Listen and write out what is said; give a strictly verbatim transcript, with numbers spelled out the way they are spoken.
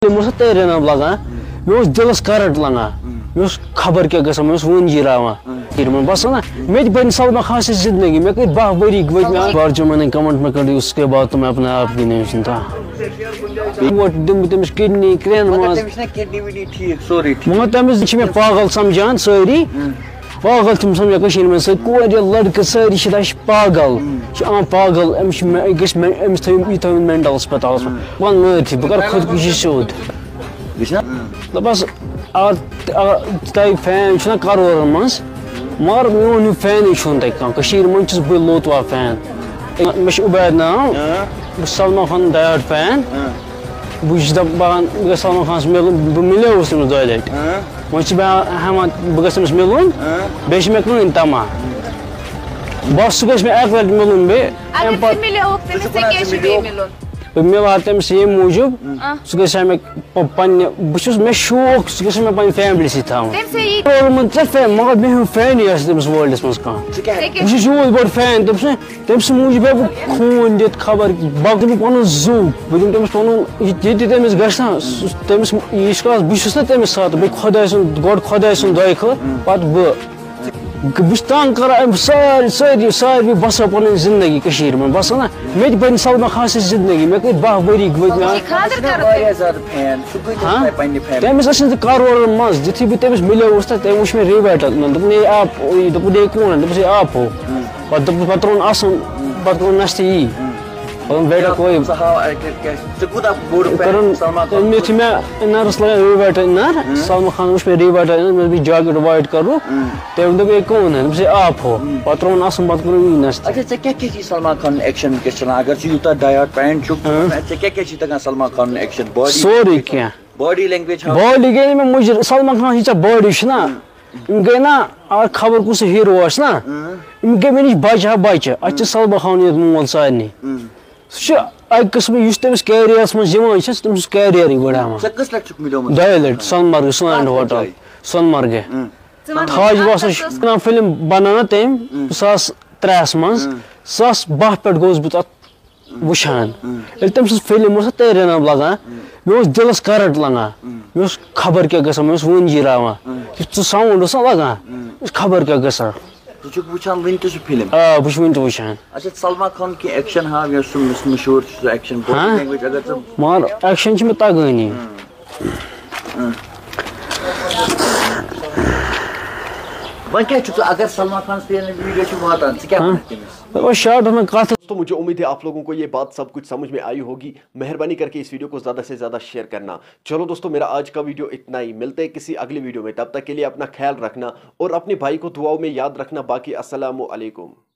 مےٚ اوس تیرے نام لگان، مےٚ اوس دِلس کرنٹ لگان، مےٚ اوس خبر کیٛاہ گژھان، مےٚ اوس وُنجی راوان۔ ییٚلہِ وۄنۍ باسان نا، مےٚ تہِ بنہِ سلمان خان سٕنٛز زندگی، مےٚ کٔرۍ باہ ؤری وٲتۍ مےٚ۔ بار جو میں نے کمنٹ میں کر دی، اس کے بعد تو میں اپنے آپ کی نہیں سنتا۔ ووٹ دِمہٕ بہٕ تٔمِس کِڈنی، کرٛٮ۪ن مگر منٛز۔ تٔمِس چھِنہ کِڈنی وِڈنی ٹھیٖک، سورُے ٹھیٖک۔ مگر تٔمِس چھِ مےٚ پاگل سمجھان سٲری۔ پاگل چھِ یِم سمجھان کٔشیٖرِ منٛز سٲری کورِ، لڑکہٕ سٲری چھِ دَپان، یہِ چھِ پاگل۔ یہِ چھِ عام پاگل، أمِس چھِ مےٚ، أمِس گژھِ مےٚ، أمِس تھٲیِو، یہِ تھٲیِو مٮ۪نٹَلَس پٮ۪ٹھ تھاوَس منٛز۔ وَن مٲرتھٕے، بہٕ کَرٕ خودکُشی سیوٚد۔ یہِ چھِنہ؟ دوٚپمَس، اگر، اگر تۄہہِ فین چھُنہ کَرورَن منٛز، مگر میون ہیوٗ فینٕے چھُنہٕ تۄہہِ کانٛہہ۔ کٔشیٖرِ منٛز چھُس بٕے لوٚت وا فین۔ مےٚ چھُ عُبید ناو، بہٕ چھُس سلمان خان ڈایٹ فین۔ بہٕ چھُس دَپان، بہٕ گژھٕ سلمان خانَس مِلُن، بہٕ مِلیوُس تٔمِس دۄیہِ لَٹہِ۔ وۄنۍ چھُس بہٕ ہٮ۪وان، بہٕ گژھٕ تٔمِس مِلُن، بیٚیہِ چھِ مےٚ کٕہٕنۍ تَماہ۔ بَس، سُہ گژھِ مےٚ اَکہِ لَٹہِ مِلُن بیٚیہِ۔ اَمہِ اگر ژٕ پَتہٕ مِلیوکھ تٔمِس، ژےٚ کیٛازِ چھُے بیٚیہِ مِلُن؟ بہٕ مِلہٕ ہا تٔمِس ییٚمہِ موٗجوٗب، سُہ گژھِ ہا مےٚ پ-، پنٛنہِ، بہٕ چھُس، مےٚ شوق، سُہ گژھِ ہا مےٚ پنٛنہِ فیملی سۭتۍ تھاوُن۔ تٔمۍ سٕے یی۔ روٗدمُت ژےٚ فین، مگر مےٚ ہیوٗ فینٕے آسہِ تٔمِس وٲلڈَس منٛز کانٛہہ۔ ژٕ کیٛاہ ہٮ۪کھ؟ بہٕ چھُس یوٗت بوٚڑ فین تٔمۍ سُنٛد۔ تٔمۍ سٕنٛدِ موٗجوٗب ہٮ۪کہٕ بہٕ خوٗن دِتھ، خبر، بہٕ دِمہٕ پَنُن زُو، بہٕ دِمہٕ تٔمِس پَنُن، یہِ تہِ، یہِ تہِ تٔمِس گژھِ نا، سُہ، تٔمِس، ییٖتِس کالَس بہٕ چھُس نا تٔمِس ساتہٕ، بہٕ خۄداے سُنٛد، گۄڈٕ خۄداے سُنٛد دۄیہِ خٲر، پَتہٕ بہٕ۔ بہٕ چھُس تنٛگ کران أمۍ سارِ-، سٲری، ساروی بسان پَنٕنۍ زندگی کٔشیٖرِ منٛز، بسان نا، مےٚ تہِ بَنہِ سلمان خان سٕنٛز زندگی، مےٚ کٔرۍ باہ ؤری وٲتۍ مےٚ۔ خانٛدر کَرُن واریاہ تٔمِس۔ زیادٕ فین، سُہ کۭتیٛاہ ہاں؟ چھُ تۄہہِ پنٛنہِ فیملی؟ تٔمِس ٲسۍ نہٕ کَرورَن منٛز، یُتھُے بہٕ تٔمِس مِلیوُس تہٕ تٔمۍ وٕچھ مےٚ ریویٹَن، دوٚپُن، "ہے آپ، یہِ دوٚپُن، ہے کون ہے؟" دوٚپُس، "ہے آپ ہو۔" پَتہٕ دوٚپُن، پَتہٕ ترٛووُن اَسُن، پَتہٕ کوٚرُن نَستہِ یی۔ پَتہٕ بیٹا کوئی۔ ژٕ ہاو اَتہِ کیٛاہ چھِ، ژٕ کوٗتاہ بوٚڑ فین کٔرٕن، سلمان خان؟ مےٚ یُتھُے مےٚ اِنَرَس لَگان ریویٹَن اِنَر، سلمان خان وٕچھ مےٚ ریویٹَن اِنَر، مےٚ دوٚپُس، "جاکٮ۪ٹ وایِٹ کَرو؟" تٔمۍ دوٚپ، "ہے کون ہے؟" دوٚپُس، "ہے آپ ہو۔" پَتہٕ ترٛووُن اَسُن، پَتہٕ کوٚرُن یی نَستہِ۔ اچھا، ژےٚ کیٛاہ کیٛاہ چھِ سلمان خانُن ایکشن وٕنکیٚس چلان؟ اگر ژٕ یوٗتاہ ڈایٹ فین چھُکھ، ژےٚ کیٛاہ کیٛاہ چھِ تَگان سلمان خانُن ایکشن؟ باڈی سورُے کینٛہہ۔ باڈی لینگویج ہاو۔ باڈی گٔے نہٕ مےٚ مُجر-، سلمان خان ییٖژاہ باڈی چھِ نا، یِم گٔے نا، آ، خبر کُس ہیٖرو آسہِ نا، یِم گٔے مےٚ نِش بچہِ ہا بچہِ۔ اَتہِ چھِ سلمان خان یوت مول سارنٕے۔ سُہ چھُ اَکہِ قٕسمہٕ یُس تٔمِس کیریرَس منٛز یِوان چھِ، سُہ تٔمۍ سُنٛد کیریرٕے بڑاوان۔ ژےٚ کٔژ لَٹہِ چھُکھ مِلیومُت؟ دۄیہِ لَٹہِ، سۄنہٕ مرگہِ، سُہ لینڈ کَتھ ہوٹل، جایہِ؟ سۄنہٕ مرگہِ۔ ژٕ وَن تھاج واس چھِ وَنان فِلم بَناوان تٔمۍ زٕ ساس ترٛےٚ ہَس منٛز، زٕ ساس باہ پٮ۪ٹھ گوٚوُس بہٕ تَتھ وٕچھان۔ ییٚلہِ تٔمۍ سٕنٛز فِلم ٲس نا تیرے نام لگان، مےٚ اوس دِلَس کرنٹ لگان، مےٚ اوس خبر کیٛاہ گژھان، مےٚ اوس وُنجی راوان۔ یُس سُہ ساوُنڈ اوس نا لگان، مےٚ اوس خبر کیٛاہ گژھان۔ ژٕ چھُکھ وٕچھان وٕنہِ تہِ سُہ فِلم؟ آ، بہٕ چھُس وٕنہِ تہِ وٕچھان۔ اچھا، سلمان خان کینٛہہ ایکشن ہاو، یۄس سُہ مش-، مشہوٗر چھُ سُہ ایکشن، باڈی ہاں؟ لینگویج اگر ژٕ مگر ایکشن چھِ مےٚ تگٲنی۔ وۄنۍ کیٛاہ چھُ ژٕ، اگر سلمان خانس تہِ ویٖڈیو چھُ واتان، ژٕ کیٛاہ ہاں؟ وَنکھ تٔمِس؟ وۄنۍ شاٹس منٛز کتھ۔ دوستو، مجھے امید ہے آپ لوگوں کو یہ بات سب کچھ سمجھ میں آئی ہوگی۔ مہربانی کرके اس ویڈیو کو زیادہ سے زیادہ شیئر کرنا۔ چلو دوستو، میرا آج کا ویڈیو اتنا ہی۔ ملتے ہیں کسی اگلی ویڈیو میں، تب تک کے لیے اپنا خیال رکھنا اور اپنے بھائی کو دعاؤں میں یاد رکھنا۔ باقی السلام علیکم۔